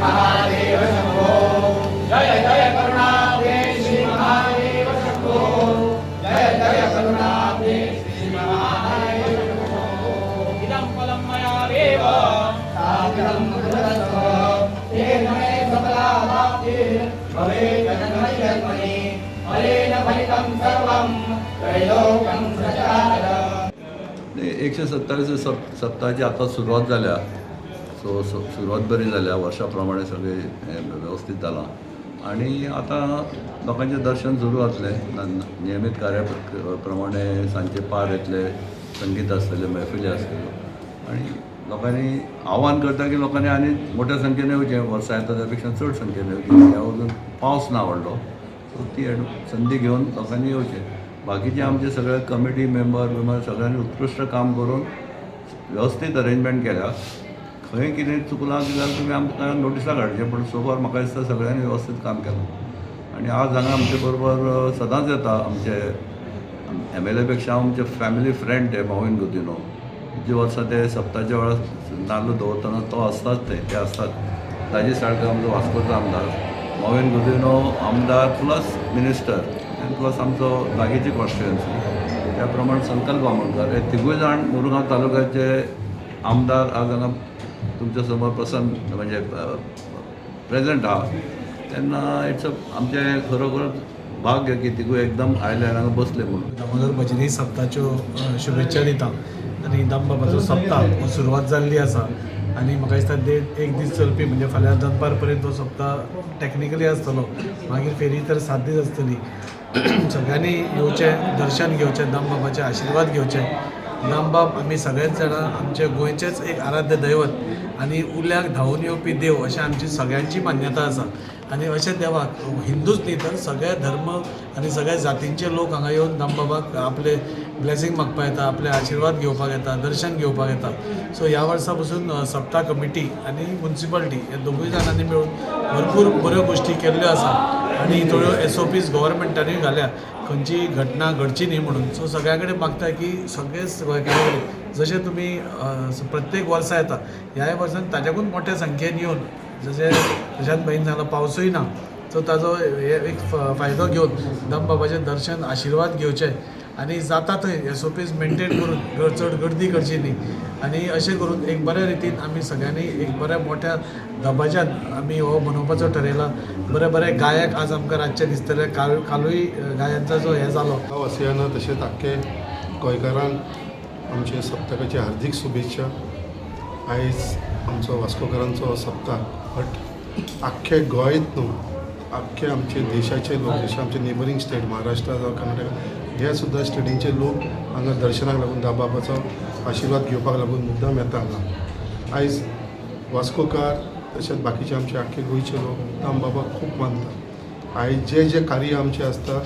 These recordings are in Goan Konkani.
महादेव शंभो। जय जय करुणाब्धे श्री महादेव शंभो। जय जय करुणाब्धे श्री महादेव शंभो। इदं फलं मया देव स्थापितं प्रदत्तं, तेन मे सफला प्राप्तिर्भवेत् जन्मनि जन्मनि। फलेन फलितं सर्वं त्रैलोक्यं सचराचरम्। 127 सप्ताहाची आतां सुरवात जाल्या. सो सुरवात बरी जाल्या. वर्षा प्रमाणे सगळें हें वेवस्थीत जालां आनी आतां लोकांचें दर्शन सुरू जातलें. नियमीत कार्या प्रमाणे सांजचे पार येतले, संगीत आसतलें, मैफिली आसतल्यो आनी लोकांनी आव्हान करता की लोकांनी आनी मोठ्या संख्येन येवचें. वर्सां येता त्या पेक्षा चड संख्येन येवचें. ह्या अजून पावस ना व्हडलो, सो ती संदी घेवन लोकांनी येवचें. बाकीचे आमचे सगळे कमिटी मेंबर बिंबर सगळ्यांनी उत्कृश्ट काम करून वेवस्थीत अरेंजमेंट केल्या. खंय कितें चुकलां जाल्यार तुमी आमकां नोटिसां काडचें, पूण सो फार म्हाका दिसता सगळ्यांनी वेवस्थीत काम केलां. आनी आज हांगा आमचे बरोबर सदांच येता आमचे एमएलए पेक्षा आमचे फॅमिली फ्रेंड ते मॉवीन गुदिन्हो. जे वर्सा ते सप्ताच्या वेळार नाल्ल दवरतना तो आसताच, ते ते आसतात. ताजे सारको आमचो वास्कोचो आमदार मॉवीन गुदिन्हो, आमदार प्लस मिनिस्टर आनी प्लस आमचो लागींची कॉन्स्टिट्युएन्सी, त्या प्रमाण संकल्प आमोणकर, हे तिगूय जाण मुरगांव तालुक्याचे आमदार आज हांगा तुमच्या समोर प्रसन्न म्हणजे प्रेझेंट आहा. तेन्ना it's a आमचें खरोखर भाग्य की तिगूय एकदम आयले आनी हांगा बसले म्हणून. दामोदर भजनी सप्ताच्यो शुभेच्छा दिता आनी दामबाबाचो सप्ताह हो सुरवात जाल्ली आसा आनी म्हाका दिसता देड एक दीस चलपी, म्हणजे फाल्यां दनपार पर्यंत हो सप्ताह टॅक्निकली आसतलो. मागीर फेरी तर 7 दीस आसतली. सगळ्यांनी येवचें, दर्शन घेवचें, दामबाबाचे आशिर्वाद घेवचे. दामबाब आमी सगळेच जाणां आमचे गोंयचेच एक आराध्य दैवत आनी उल्याक धांवून येवपी देव अशें आमची सगळ्यांची मान्यता आसा. आनी अशें देवाक हिंदूच न्ही तर सगळे धर्म आनी सगळ्या जातींचे लोक हांगा येवन दामबाबाक आपले ब्लेसींग मागपाक येता, आपले आशिर्वाद घेवपाक येता, दर्शन घेवपाक येता. सो ह्या वर्सा पसून सप्ता कमिटी आनी मुन्सिपालिटी ह्या दोगूय जाणांनी मेळून भरपूर बऱ्यो गोश्टी केल्ल्यो आसा आनी थोड्यो एसओपीज गव्हर्मेंटानूय घाल्या, खंयचीय घटना घडची न्ही म्हणून. सो सगळ्या कडेन मागता की सगळेच गोंयकारा कडेन जशें तुमी प्रत्येक वर्सा येता, ह्याय वर्सान ताच्याकून मोठ्या संख्येन येवन, जशें प्रशांत भाईन सांगलां, पावसूय ना, सो ताजो हे एक फायदो घेवन दामबाबाचें दर्शन आशिर्वाद घेवचे आनी जाता थंय एसओपीज मेंटेन करून चड गर्दी करची न्ही आनी अशें करून एक बऱ्या रितीन आमी सगळ्यांनी एक बऱ्या मोठ्या दबाज्यान आमी हो मनोवपाचो ठरयला. बरे बरे गायक आज आमकां रातचे दिसतले. कालूय गायांचो जो हें जालो. वासियांना तशेंच आख्खे गोंयकारांक आमचे सप्तकाचे हार्दीक शुभेच्छा. आयज आमचो वास्कोकारांचो सप्तक, बट आख्खे गोंयत न्हू, आख्खे आमचे देशाचे लोक, जशे आमचे नेबरींग स्टेट महाराष्ट्र जावं कर्नाटका, ह्या सुद्दां स्टेटींचे लोक हांगा दर्शनाक लागून, दामबाबाचो आशिर्वाद घेवपाक लागून मुद्दाम येता हांगा. आयज वास्कोकार तशेंच बाकीचे आमचे आख्खे गोंयचे लोक दामबाबाक खूब मानता. आयज जे जे कार्य आमचें आसता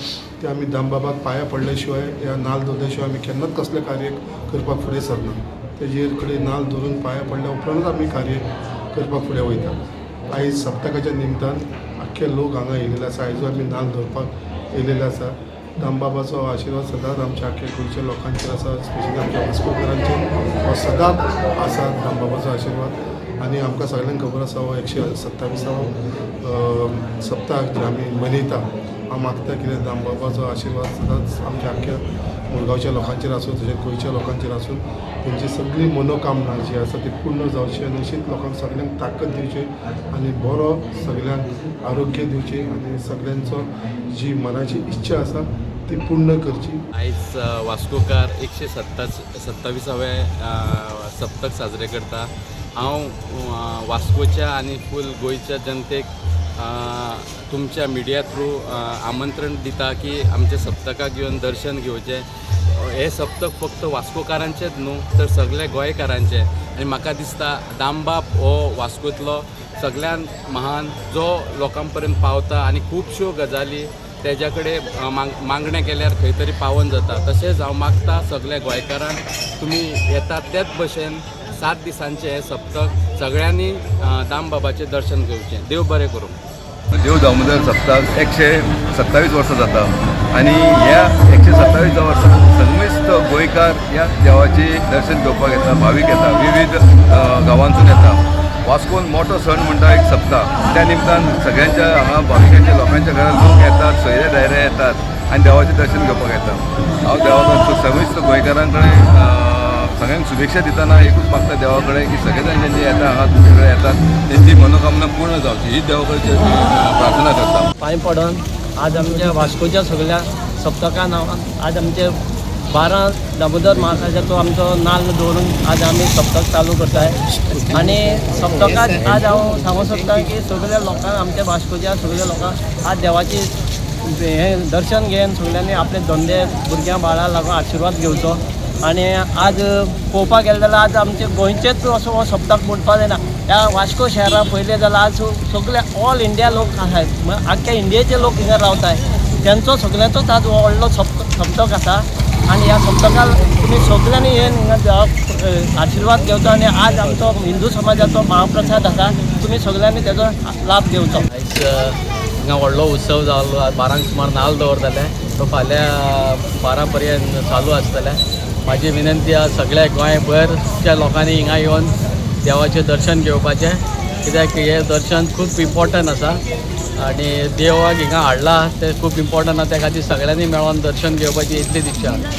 तें आमी दामबाबाक पांयां पडल्या शिवाय या नाल्ल दवरल्या शिवाय आमी केन्नाच कसलें कार्य करपाक फुडें सरना. तेजेर कडेन नाल्ल धरून पांयां पडल्या उपरांतूच आमी कार्य करपाक फुडें वयता. आयज सप्तकाच्या निमतान आख्खे लोक हांगा येयलेले आसा. आयजूय आमी नाल्ल धरपाक येयलेले आसा. दामबाबाचो आशिर्वाद सदांच आमच्या आख्या गोंयच्या लोकांचेर आसा, स्पेशली आमच्या वास्कोकारांचेर हो सदांच आसा दामबाबाचो आशिर्वाद. आनी आमकां सगळ्यांक खबर आसा, हो 127वो सप्तक जे आमी मनयता. हांव मागता कितें, दामबाबाचो आशिर्वाद सदांच आमच्या आख्ख्या मुरगांवच्या लोकांचेर आसूं, तशेंच गोंयच्या लोकांचेर आसूं, तेंची सगळी मनोकामना जी आसा ती पूर्ण जावची आनी अशीच लोकांक सगळ्यांक ताकद दिवची आनी बरो सगळ्यांक आरोग्य दिवची आनी सगळ्यांचो जी मनाची इच्छा आसा ती पूर्ण करची. आयज वास्कोकार 127वे सप्तक साजरे करता. हांव वास्कोच्या आनी फूल गोंयच्या जनतेक तुमच्या मिडिया थ्रू आमंत्रण दिता की आमच्या सप्तकाक येवन दर्शन घेवचें. हें सप्तक फक्त वास्कोकारांचेच न्हू तर सगल्या गोंयकारांचें. आनी म्हाका दिसता दामबाब हो वास्कोंतलो सगळ्यान महान जो लोकां पर्यंत पावता आनी खुबश्यो गजाली तेज्या कडेन मागणें केल्यार खंय तरी पावोन जाता. तशेंच हांव मागता सगल्या गोंयकारांक, तुमी येतात तेच भशेन 7 दिसांचें हें सप्तक सगळ्यांनी दामबाबाचें दर्शन घेवचें. देव बरें करूं. देव दामोदर सप्ताक 127 वर्सां जाता आनी ह्या 127 वर्सां सगळेच गोंयकार ह्या देवाचें दर्शन घेवपाक येता, भावीक येता, विविध गांवांतसून येता. वास्कोन मोठो सण म्हणटा एक सप्ता. त्या निमतान सगळ्यांच्या हांगा भाविकांच्या लोकांच्या घरात लोक येतात, सोयरे दायरे येतात आनी देवाचें दर्शन घेवपाक येता. हांव देवा कडेन सगळीच गोंयकारां कडेन सगळ्यांक शुभेच्छा दितना एकूच मागता देवा कडेन की सगळे जाण जेन्ना येता हांगा तुमचे कडेन येतात तेंची मनोकामना पूर्ण जावची ही देवा कडेन प्रार्थना करता. पांय पडोन आज आमच्या वास्कोच्या सगळ्या सप्तका नांवान आज आमचे 12 दामोदर महाराजाचो आमचो नाल्ल दवरून आज आमी सप्तक चालू करताय. आनी सप्तकात आज हांव सांगूंक सोदता की सगळ्या लोकांक, आमच्या वास्कोच्या सगळ्या लोकांक आज देवाची हें दर्शन घेवन सगळ्यांनी आपले धंदे भुरग्यां बाळां लागून आशिर्वाद घेवचो. आनी आज पळोवपाक गेलें जाल्यार आज आमचे गोंयचेच असो हो सप्तक म्हणपाक जायना, ह्या वास्को शहरां पयलें जाल्यार आज सगळे ऑल इंडिया लोक आसात, आख्ख्या इंडियेचे लोक हिंगा रावताय, तेंचो सगळ्यांचोच आज हो व्हडलो सप्तक आसा. आनी ह्या सप्तकाक तुमी सगळ्यांनी येवन हिंगा देवाक आशिर्वाद घेवचो आनी आज आमचो हिंदू समाजाचो महाप्रसाद आसा, तुमी सगळ्यांनी तेजो लाभ घेवचो. आयज हांगा व्हडलो उत्सव जालो. 12क सुमार नाल्ल दवरतले, तो फाल्यां 12 पर्यंत चालू आसतले. म्हाजी विनंती आसा सगळ्या गोंयभरच्या लोकांनी हिंगा येवन देवाचें दर्शन घेवपाचें, कित्याक हें दर्शन खूब इम्पोर्टंट आसा आनी देवाक हिंगा हाडला तें खूब इम्पोर्टंट आसा. त्या खातीर सगळ्यांनी मेळोन दर्शन घेवपाची इतलीच इच्छा.